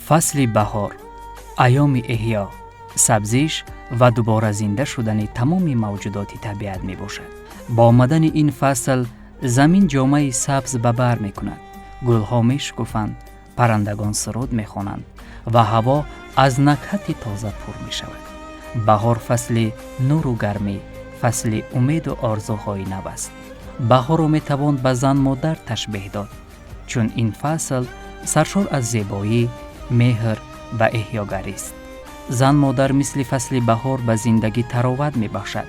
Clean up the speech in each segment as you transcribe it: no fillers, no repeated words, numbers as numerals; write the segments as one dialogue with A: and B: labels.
A: Фасли баҳор, айёми эҳё, сабзиш ва дубора зинда шудани тамоми мавҷудоти табиат мебошад. Бо омадани ин фасл замин ҷомаи сабз ба бар мекунад, гулҳо мешукуфанд, паррандагон суруд мехонанд ва ҳаво аз накҳати тоза пур мешавад. Баҳор фасли нуру гармӣ, фасли умеду орзуҳои нав аст. Баҳорро метавон ба зан-модар ташбеҳ дод, чун ин фасл саршор аз зебоӣ, меҳр ва эҳёгарист. Зан-модар мисли фасли баҳор ба зиндагӣ тароват мебахшад,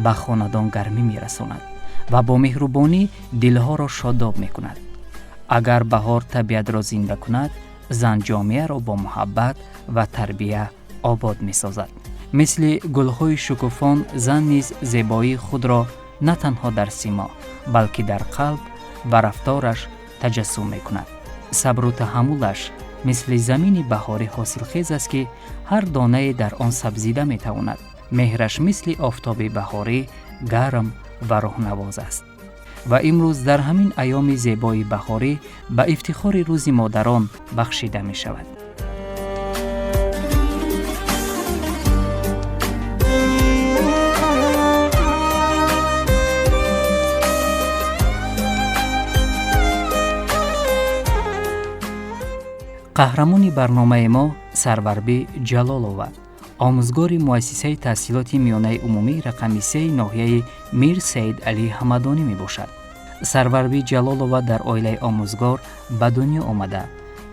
A: ба хонадон гармӣ мерасонад ва бо меҳрубонӣ дилҳоро шодоб мекунад. Агар баҳор табиатро зинда кунад, зан ҷомеаро бо муҳаббат ва тарбия обод месозад. Мисли гулҳои шукуфон, зан низ зебоии худро на танҳо дар симо, балки дар қалб ва рафтораш таҷассум мекунад. Сабру таҳаммулаш мисли замини баҳорӣ ҳосилхез аст, ки ҳар донае дар он сабзида метавонад. Меҳраш мисли офтоби баҳорӣ гарм ва роҳнавоз аст. Ва имрӯз дар ҳамин айёми зебои баҳорӣ ба ифтихори Рӯзи модарон бахшида мешавад. Қаҳрамони барномаи мо Сарварбӣ Ҷалолова, омӯзгори муассисаи таҳсилоти миёнаи умумии рақами сеи ноҳияи Мир Саид Алӣ Ҳамадонӣ мебошад. Сарварбӣ Ҷалолова дар оилаи омӯзгор ба дунё омада,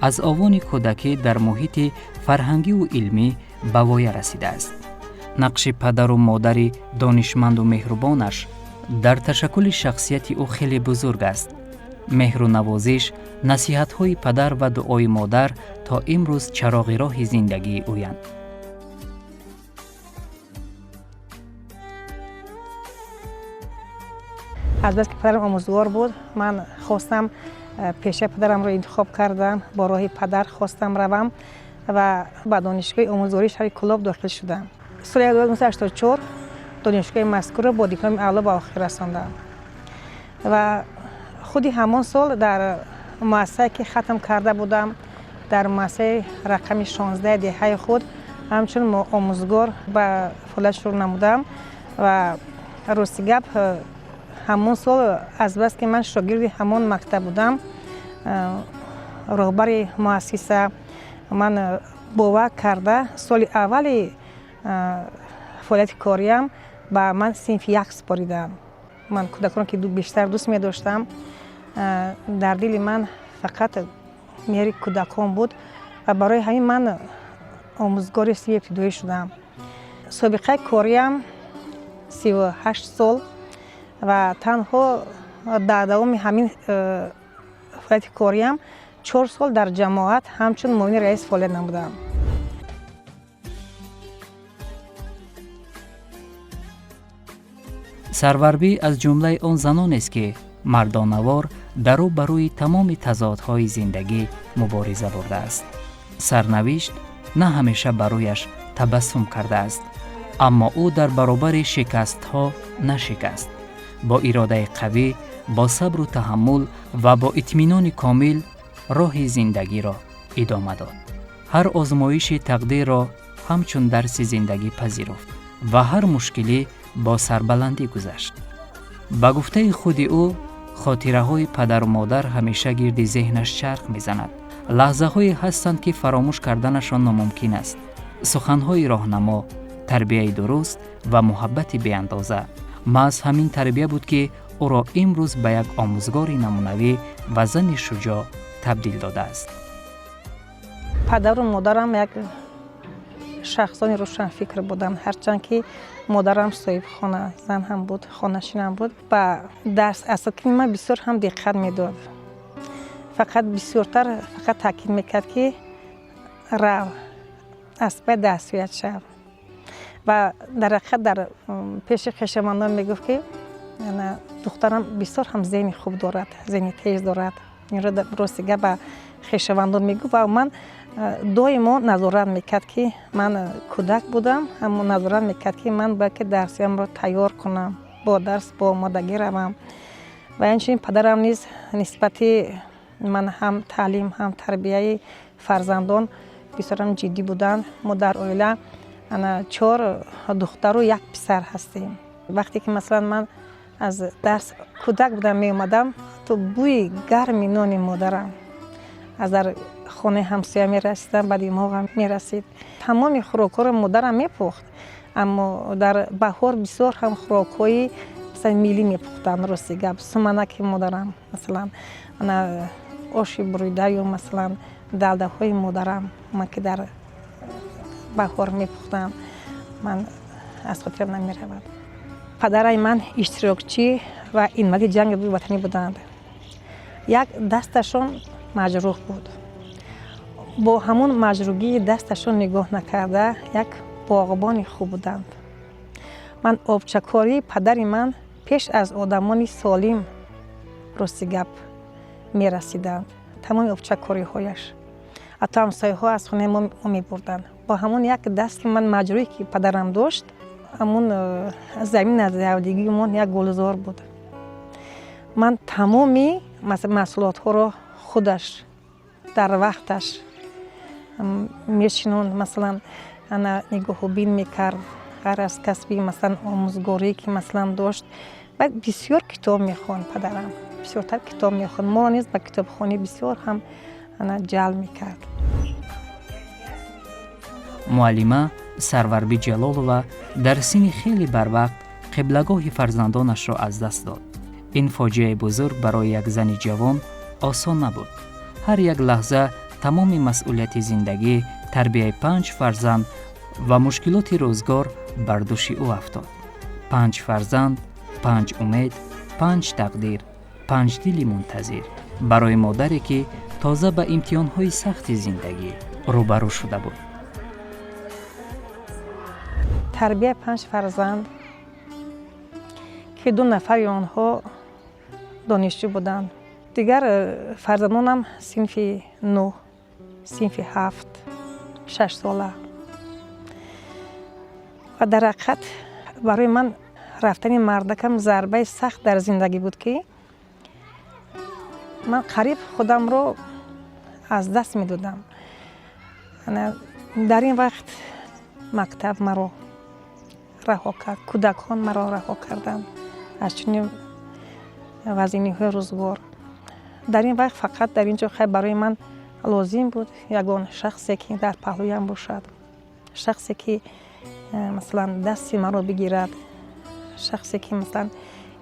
A: аз овони кӯдакӣ дар муҳити фарҳангиву илмӣ ба воя расидааст. Нақши падару модари донишманду меҳрубонаш дар ташаккули шахсияти ӯ хеле бузург аст. Меҳру навозиш, насиҳатҳои падар ва дуои модар то имрӯз чароғи роҳи зиндагии ӯянд.
B: Азбаски падарам омӯзгор буд, ман хостам пешаи падарамро интихоб кардам, бо роҳи падар хостам равам ва ба донишгоҳи омӯзгории шаҳри Кӯлоб дохил шудам. Соли 1984 донишгоҳи мазкурро бо дипломи аъло ба охир расондам ва худи ҳамон сол дар муассисае, ки хатм карда будам, дар муассисаи рақами 16 деҳаи худ ҳамчун омӯзгор ба фаъолият шурӯъ намудам. Ва рости гап, ҳамон сол, азбаски ман шогирди ҳамон мактаб будам, роҳбари муассиса ман бовар карда, соли аввали фаъолияти кориам ба ман синфи як супоридам. Ман кӯдаконро ки бештар дӯст медоштам, дар дили ман фақат меҳри кӯдакон буд ва барои ҳамин ман омӯзгори синфи ибтидоӣ шудам. Собиқаи кориам 38 сол ва танҳо дар давоми ҳамин фаъолияти кориам 4 сол дар ҷамоат ҳамчун муовини раис фаъолият намудам.
A: Сарварбӣ аз ҷумлаи он занонест, ки мардонавор дар рӯ ба рӯи тамоми тазодҳои зиндагӣ мубориза бурдааст. Сарнавишт на ҳамеша ба рӯяш табассум кардааст, аммо ӯ дар баробари шикастҳо нашикаст. Бо иродаи қавӣ, бо сабру таҳаммул ва бо итминони комил роҳи зиндагиро идома дод. Ҳар озмоиши тақдирро ҳамчун дарси зиндагӣ пазируфт ва ҳар мушкилӣ бо сарбаландӣ гузашт. Ба гуфтаи худи ӯ, хотираҳои падару модар ҳамеша гирди зеҳнаш чарх мезанад. Лаҳзаҳое ҳастанд, ки фаромӯш карданашон номумкин аст: суханҳои роҳнамо, тарбияи дуруст ва муҳаббати беандоза. Маҳз ҳамин тарбия буд, ки ӯро имрӯз ба як омӯзгори намунавӣ ва зани шуҷоъ табдил додааст.
B: Падару модарам як шахсони рӯшанфикр буданд. Ҳарчанд ки модарам соҳибхона зан ҳам буд, хонашинам буд, ба дарс асокини ман бисёр ҳам диққат медод. Фақат бисёртар фақат таъкид мекард, ки рав, аз пай дарсҳоят шав. Ва дар ҳақиқат дар пеши хешовандон мегуфт, ки духтарам бисёр ҳам зеҳни хуб дорад, зеҳни тез дорад. Инро рости гап ба хешовандон мегуфт ва ман доимо назорат мекард, ки ман кӯдак будам, ҳамо назорат мекард, ки ман бояд ки дарсиамро тайёр кунам, бо дарс бо омодагӣ равам. Ва инчунин падарам низ нисбати ман ҳам таълим, ҳам тарбияи фарзандон Бисёрам ҷиддӣ буданд. Мо дар оила ана чор духтару як писар ҳастем. Вақте ки, масалан, ман аз дарс кӯдак будам, меомадам, то бӯи гарми нони модарам аз дар хонаи ҳамсоя мерасидам, ба димоғам мерасид. Тамоми хӯрокҳоро модарам мепухт, аммо дар баҳор бисёр ҳам хӯрокҳои, масалан, миллӣ мепухтанд. Рости гап, суманаки модарам, масалан, ана оши буридаю, масалан, далдаҳои модарам ман, ки дар баҳор мепухтам, ман аз хотирам намеравад. Падараи ман иштирокчӣ ва инвалиди ҷанги ватанӣ буданд. Як дасташон маҷрӯҳ буд. Бо ҳамон маҷрӯҳии дасташон нигоҳ накарда, як боғбони хуб буданд. Ман обчакории падари ман пеш аз одамони солим, рости гап, мерасиданд. Тамоми обчакориҳояш ҳатто ҳамсояҳо аз хонаи мо мебурданд. Бо ҳамон як дасти ман маҷрӯҳе, ки падарам дошт, ҳамон замин аз явдигимон як гулзор буд. Ман тамоми маҳсулотҳоро худаш дар вақташ мешинонд, масалан, ана нигоҳубин мекард. Ғайр аз касби, масалан, омӯзгорӣ, ки, масалан, дошт, баъд бисёр китоб мехонд. Падарам бисёртар китоб мехонд, моро низ ба китобхонӣ бисёр ҳам ана ҷалб мекард.
A: Муаллима Сарварби Ҷалолова дар синни хеле барвақт қиблагоҳи фарзандонашро аз даст дод. Ин фоҷиаи бузург барои як зани ҷавон осон набуд. Ҳар як лаҳза тамоми масъулияти зиндагӣ, тарбияи панҷ фарзанд ва мушкилоти рӯзгор бар дӯши ӯ афтод. Панҷ фарзанд, панҷ умед, панҷ тақдир, панҷ дили мунтазир барои модаре, ки тоза ба имтиҳонҳои сахти зиндагӣ рӯбарӯ шуда буд.
B: Тарбияи панҷ фарзанд, ки ду нафари онҳо донишҷӯ буданд, дигар фарзандонам синфи 9, синфи 7, 6сола. Ва дар ҳақиқат барои ман рафтани мардакам зарбаи сахт дар зиндагӣ буд, ки ман қариб худамро аз даст медодам. Дар ин вақт мактаб маро раҳо кард, кӯдакон маро раҳо карданд аз чунин вазиниҳои рӯзгор. Дар ин вақт фақат дар ин ҷо хай барои ман лозим буд ягон шахсе, ки дар паҳлӯям бошад, шахсе, ки масалан, дасти маро бигирад, шахсе, ки, масалан,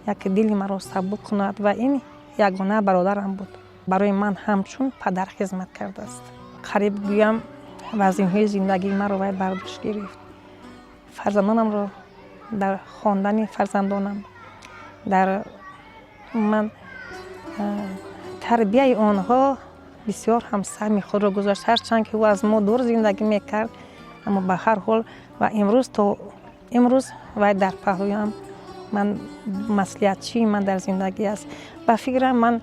B: як дили маро сабук кунад. Ва ин ягона бародарам буд, барои ман ҳамчун падар хизмат кардааст. Қариб гӯям, вазинҳои зиндагии маро вай бар дӯш гирифт. Фарзандонамро, дар хондани фарзандонам, дар ман тарбияи онҳо бисёр ҳам саҳми худро гузошт. Ҳарчанд ки ӯ аз мо дур зиндагӣ мекард, аммо ба ҳар ҳол ва имрӯз, то имрӯз вай дар паҳлӯям ман, маслиҳатчии ман дар зиндагӣ аст. Ба фикрам, ман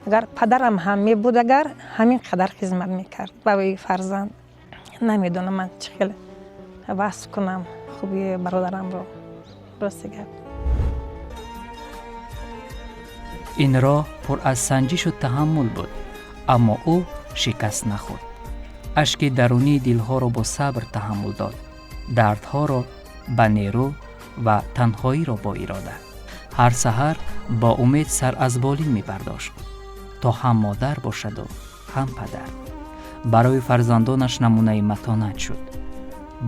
B: агар падарам ҳам мебуд, агар ҳамин қадар хизмат мекард барои фарзанд. Намедонам, ман чӣ хел васф кунам хубии бародарамро, рости гап.
A: Ин роҳ пур аз санҷишу таҳаммул буд, аммо ӯ шикаст нахӯрд. Ашки дарунии дилҳоро бо сабр таҳаммул дод, дардҳоро ба нерӯ ва танҳоиро бо ирода. Ҳар саҳар бо умед сар аз болин мебардошт, то ҳам модар бошаду ҳам падар. Барои фарзандонаш намунаи матонат шуд.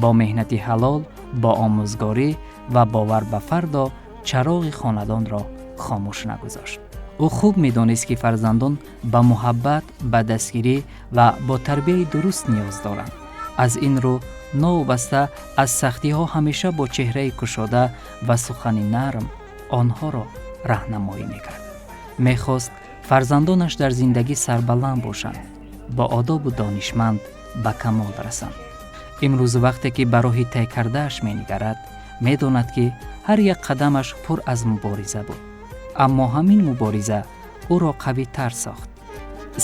A: Бо меҳнати ҳалол, бо омӯзгорӣ ва бовар ба фардо чароғи хонадонро хомӯш нагузошт. Ӯ хуб медонист, ки фарзандон ба муҳаббат, ба дастгирӣ ва бо тарбияи дуруст ниёз доранд. Аз ин рӯ, новобаста аз сахтиҳо, ҳамеша бо чеҳраи кушода ва сухани нарм онҳоро раҳнамоӣ мекард. Мехост фарзандонаш дар зиндагӣ сарбаланд бошанд, бо одобу донишманд ба камол расанд. Имрӯз, вақте ки ба роҳи тай кардааш менигарад, медонад, ки ҳар як қадамаш пур аз мубориза буд, аммо ҳамин мубориза ӯро қавитар сохт.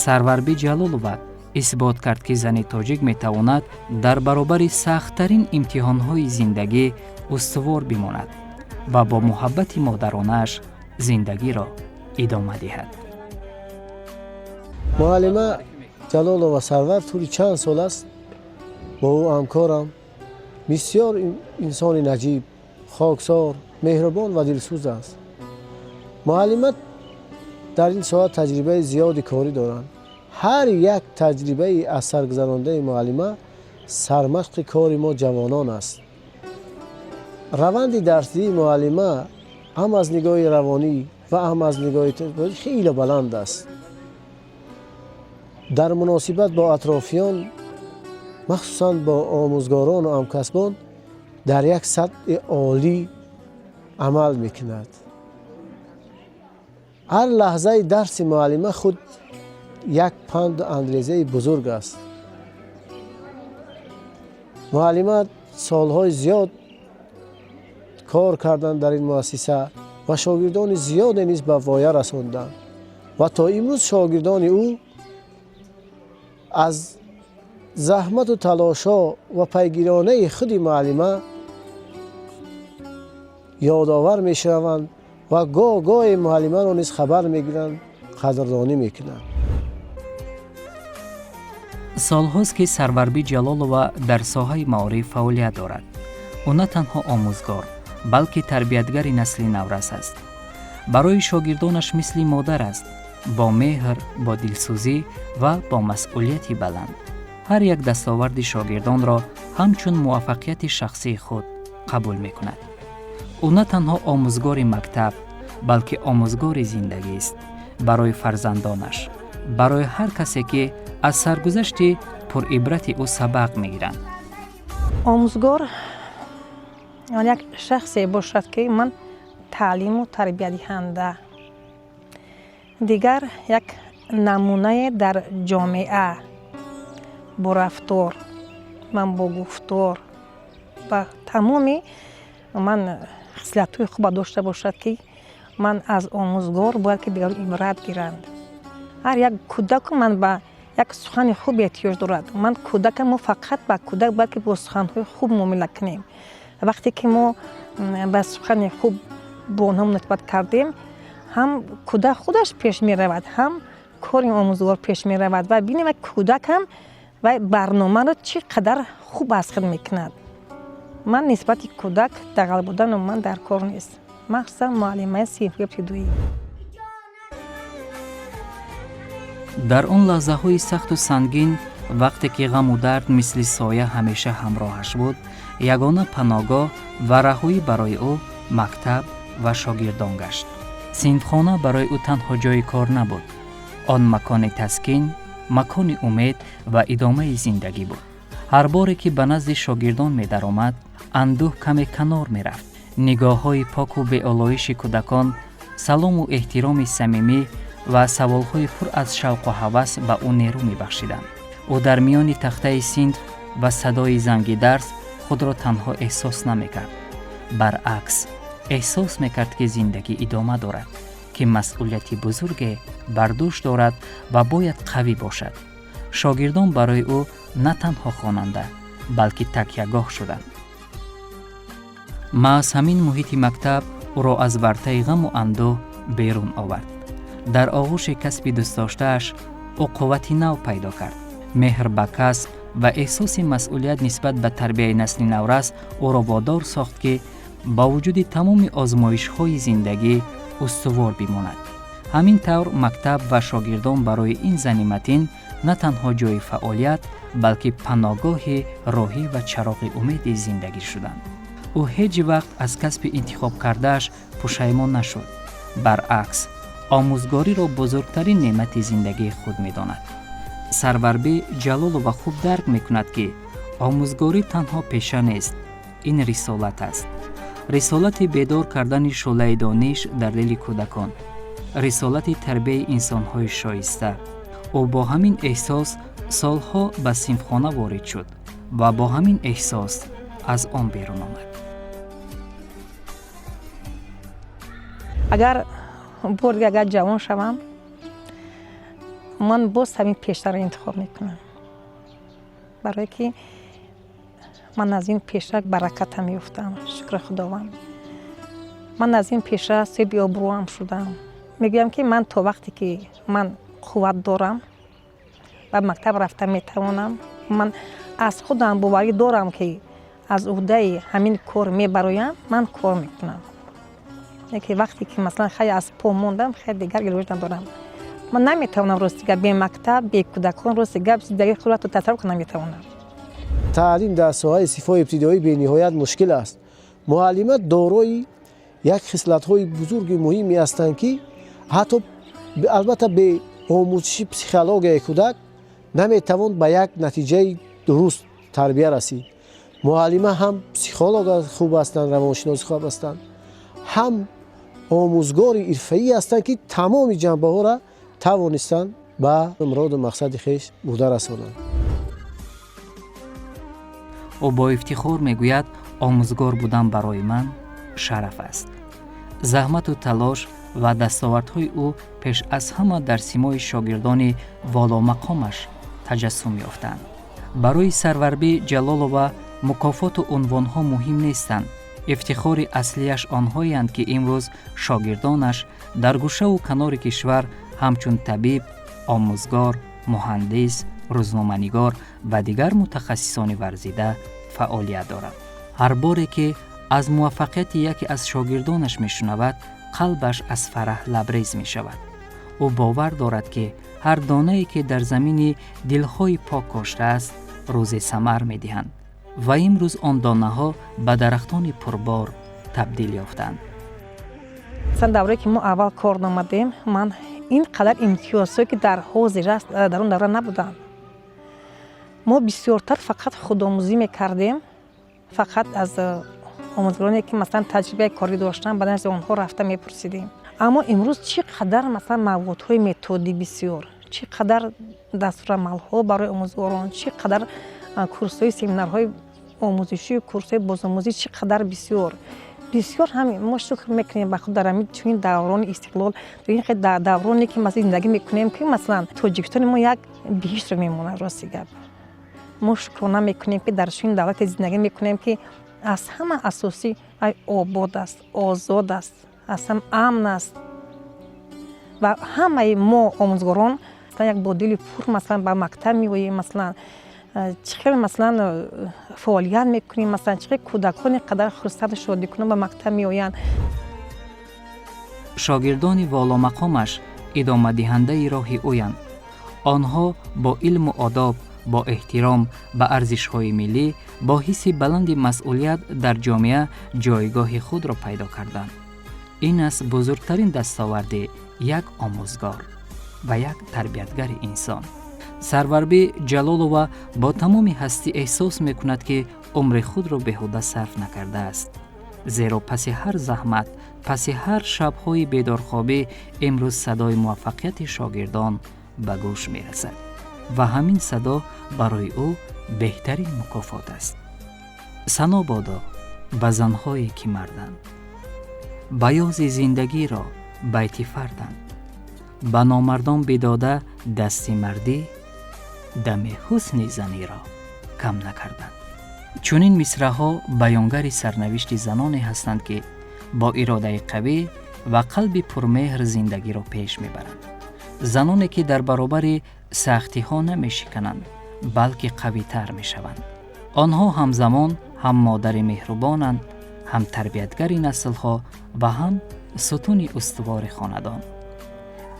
A: Сарварби Ҷалолова исбот кард, ки зани тоҷик метавонад дар баробари сахттарин имтиҳонҳои зиндагӣ устувор бимонад ва бо муҳаббати модаронааш зиндагиро идома диҳад.
C: Муаллима Ҷалолова Сарвар тӯли чанд сол аст. Бо ӯ ҳамкорам. Бисёр инсони наҷиб, хоксор, меҳрубон ва дилсӯз аст. Муаллима дар ин соҳа таҷрибаи зиёди корӣ доранд. Ҳар як таҷрибаи аз саргузарондаи муаллима сармашқи кори мо ҷавонон аст. Раванди дарсии муаллима ҳам аз нигоҳи равонӣ ва ҳам аз нигоҳи хеле баланд аст. Дар муносибат бо атрофиён, махсусан бо омӯзгорону ҳамкасбон, дар як сатҳи олӣ амал мекунад. Ҳар лаҳзаи дарси муаллима худ як панду андрезаи бузург аст. Муаллима солҳои зиёд кор карданд дар ин муассиса ва шогирдони зиёде низ ба воя расонданд ва то имрӯз шогирдони ӯ аз заҳмату талошҳо ва пайгиронаи худи муаллима ёдовар мешаванд ва гоҳ гоҳе муаллимаро низ хабар мегиранд, қадрдонӣ мекунанд.
A: Солҳост, ки Сарварбӣ Ҷалолова дар соҳаи маориф фаъолият дорад. Ӯ на танҳо омӯзгор, балки тарбиятгари насли наврас аст. Барои шогирдонаш мисли модар аст, бо меҳр, бо дилсӯзӣ ва бо масъулияти баланд. Ҳар як дастоварди шогирдонро ҳамчун муваффақияти шахсии худ қабул мекунад. Ӯ на танҳо омӯзгори мактаб, балки омӯзгори зиндагист барои фарзандонаш, барои ҳар касе, ки аз саргузашти пурибрати ӯ сабақ мегиранд.
B: Омӯзгор он як шахсе бошад, ки ман таълиму тарбиятдиҳанда, дигар як намунае дар ҷомеа бо рафтор, ман бо гуфтор ба тамоми ман хислатҳои хуба дошта бошад, ки ман аз омӯзгор бояд ки дигарон ибрат гиранд. Ҳар як кӯдаку ман ба як сухани хуб эҳтиёҷ дорад. Ман кӯдака мо фақат ба кӯдак бояд ки бо суханҳои хуб муомила кунем. Вақте ки мо ба сухани хуб бо онҳо муносибат кардем, ҳам кӯдак худаш пеш меравад, ҳам кори омӯзгор пеш меравад ва бинем, кӯдак ҳам вай барномаро чӣ қадар хуб аз худ мекунад. Ман нисбати кӯдак дағал будану ман дар кор нест, махсусан муаллимаи синфи ибтидоӣ.
A: Дар он лаҳзаҳои сахту сангин, вақте ки ғаму дард мисли соя ҳамеша ҳамроҳаш буд, ягона паноҳгоҳ ва раҳоӣ барои ӯ мактаб ва шогирдон гашт. Синфхона барои ӯ танҳо ҷойи кор набуд, он макони таскин, макони умед ва идомаи зиндагӣ буд. Ҳар боре ки ба назди шогирдон медаромад, андӯҳ каме канор мерафт. Нигоҳҳои поку беолоиши кӯдакон, салому эҳтироми самимӣ ва саволҳои пур аз шавқу ҳавас ба ӯ нерӯ мебахшиданд. Ӯ дар миёни тахтаи синф ва садои занги дарс худро танҳо эҳсос намекард, баръакс, эҳсос мекард, ки зиндагӣ идома дорад, ки масъулияти бузурге бар дӯш дорад ва бояд қавӣ бошад. Шогирдон барои ӯ на танҳо хонанда, балки такягоҳ шуданд. Маҳз ҳамин муҳити мактаб ӯро аз вартаи ғаму андӯҳ берун овард. Дар оғӯши касби дӯстдоштааш ӯ қуввати нав пайдо кард. Меҳр ба касб ва эҳсоси масъулият нисбат ба тарбияи насли наврас ӯро водор сохт, ки ба вуҷуди тамоми озмоишҳои зиндагӣ устувор бимонад. Ҳамин тавр мактаб ва шогирдон барои ин зани матин на танҳо ҷойи фаъолият, балки паноҳгоҳи роҳӣ ва чароғи умеди зиндагӣ шуданд. Ӯ ҳеҷ вақт аз касби интихобкардааш пушаймон нашуд, баръакс, омӯзгориро бузургтарин неъмати зиндагии худ медонад. Сарварбӣ Ҷалолова хуб дарк мекунад, ки омӯзгорӣ танҳо пеша нест, ин рисолат аст. Рисолати бедор кардани шӯълаи дониш дар дили кӯдакон, рисолати тарбияи инсонҳои шоиста. Ӯ бо ҳамин эҳсос солҳо ба синфхона ворид шуд ва бо ҳамин эҳсос аз он берун омад.
B: Агар бор дига агар ҷавон шавам, ман боз ҳамин пештаро интихоб мекунам, барое ки ман аз ин пеша баракатам ёфтам, шукри Худованд. Ман аз ин пеша соҳиби обрӯам шудам. Мегӯям, ки ман то вақте ки ман қувват дорам, ба мактаб рафта метавонам, ман Аз худам боварӣ дорам, ки аз уҳдаи ҳамин кор мебароям, ман кор мекунам. Яке вақте ки, масалан, хай, аз по мондам, хай, дигар илоҷ надорам. Ман наметавонам, рости гап, бе мактаб, бе кӯдакон, рости гап, зиндагии худро тасаввур кунам наметавонам.
C: Таълим дар соҳаи синфҳои ибтидоӣ бениҳоят мушкил аст. Муаллима дорои як хислатҳои бузурги муҳиме ҳастанд, ки ҳатто, албатта, бе омӯзиши психологияи кӯдак наметавон ба як натиҷаи дуруст тарбия расид. Муаллима ҳам психолог хуб ҳастанд, равоншиноси хуб ҳастанд, ҳам омӯзгори ҳирфаӣ ҳастанд, ки тамоми ҷанбаҳоро тавонистанд ба муроду мақсади хеш бурда расонанд.
A: Ӯ бо ифтихор мегӯяд: «Омӯзгор будан барои ман шараф аст». Заҳмату талош ва дастовардҳои ӯ пеш аз ҳама дар симои шогирдони воломақомаш таҷассум ёфтанд. Барои Сарварбӣ Ҷалолова мукофоту унвонҳо муҳим нестанд. Ифтихори аслияш онҳоянд, ки имрӯз шогирдонаш дар гӯшаву канори кишвар ҳамчун табиб, омӯзгор, муҳандис, рӯзноманигор ва дигар мутахассисони варзида фаъолият доранд. Ҳар боре ки аз муваффақияти яке аз шогирдонаш мешунавад, қалбаш аз фараҳ лабрез мешавад. Ӯ бовар дорад, ки ҳар донае, ки дар замини дилҳои пок коштааст, рӯзе самар медиҳанд ва имрӯз он донаҳо ба дарахтони пурбор табдил ёфтанд.
B: Масалан, даврае ки мо аввал кор омадем, ман ин қадар имтиёзҳое, ки дар ҳозир аст, дар он давра набуданд. Мо бисёртар фақат худомӯзӣ мекардем, фақат аз омӯзгороне, ки, масалан, таҷрибаи корӣ доштанд, ба назди онҳо рафта мепурсидем. Аммо имрӯз чӣ қадар, масалан, маводҳои методӣ бисёр, чӣ қадар дастурамалҳо барои омӯзгорон, чӣ қадар курсҳои, семинарҳои омӯзишию курсҳои бозомӯзӣ, чӣ қадар бисёр, бисёр. Ҳам мо шукр мекунем ба худ, дар ҳамин чунин даврони истиқлол, дар ин давроне ки, масалан, зиндагӣ мекунем, ки, масалан, Тоҷикистони мо як биҳиштро мемонад. Рости гап, мо шукрона мекунем, ки дар чунин давлате зиндагӣ мекунем, ки аз ҳама асосӣ вай обод аст, озод аст, аз ҳама амн аст. Ва ҳамаи мо омӯзгорон як бо дили пур, масалан, ба мактаб меоем, масалан, чӣ хел, масалан, фаъолият мекунем, масалан, чӣ хел кӯдакони қадар хурсанду шодикунон ба мактаб меоянд.
A: Шогирдони воломақомаш идомадиҳандаи роҳи ӯянд. Онҳо бо илму одоб, бо эҳтиром ба арзишҳои миллӣ, бо ҳисси баланди масъулият дар ҷомеа ҷойгоҳи худро пайдо карданд. Ин аст бузургтарин дастоварди як омӯзгор ва як тарбиятгари инсон. Сарварбӣ Ҷалолова бо тамоми ҳастӣ эҳсос мекунад, ки умри худро беҳуда сарф накардааст, зеро паси ҳар заҳмат, паси ҳар шабҳои бедорхобӣ имрӯз садои муваффақияти шогирдон ба гӯш мерасад ва ҳамин садо барои ӯ беҳтарин мукофот аст. Сано бодо ба занҳое, ки марданд, баёзи зиндагиро байти фарданд, ба номардон бидода дасти мардӣ, дами ҳусни заниро кам накарданд. Чунин мисраҳо баёнгари сарнавишти заноне ҳастанд, ки бо иродаи қавӣ ва қалби пурмеҳр зиндагиро пеш мебаранд, заноне, ки дар баробари сахтиҳо намешикананд, балки қавитар мешаванд. Онҳо ҳамзамон ҳам модари меҳрубонанд, ҳам тарбиятгари наслҳо ва ҳам сутуни устувори хонадон.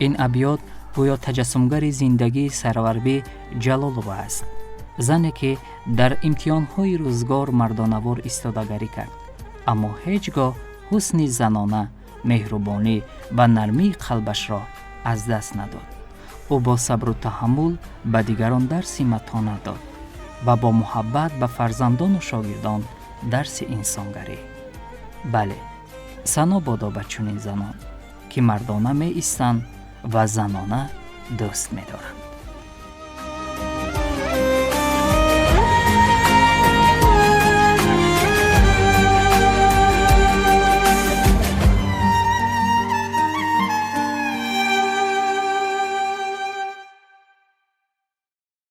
A: Ин абёт гӯё таҷассумгари зиндагии Сарварбӣ Ҷалолова аст, зане, ки дар имтиҳонҳои рӯзгор мардонавор истодагарӣ кард, аммо ҳеҷ гоҳ ҳусни занона, меҳрубонӣ ва нармии қалбашро аз даст надод. Ӯ бо сабру таҳаммул ба дигарон дарси матонат дод ва бо муҳаббат ба фарзандону шогирдон дарси инсонгарӣ. Бале, сано бодо ба чунин занон, ки мардона меистанд ва занона дӯст медоранд.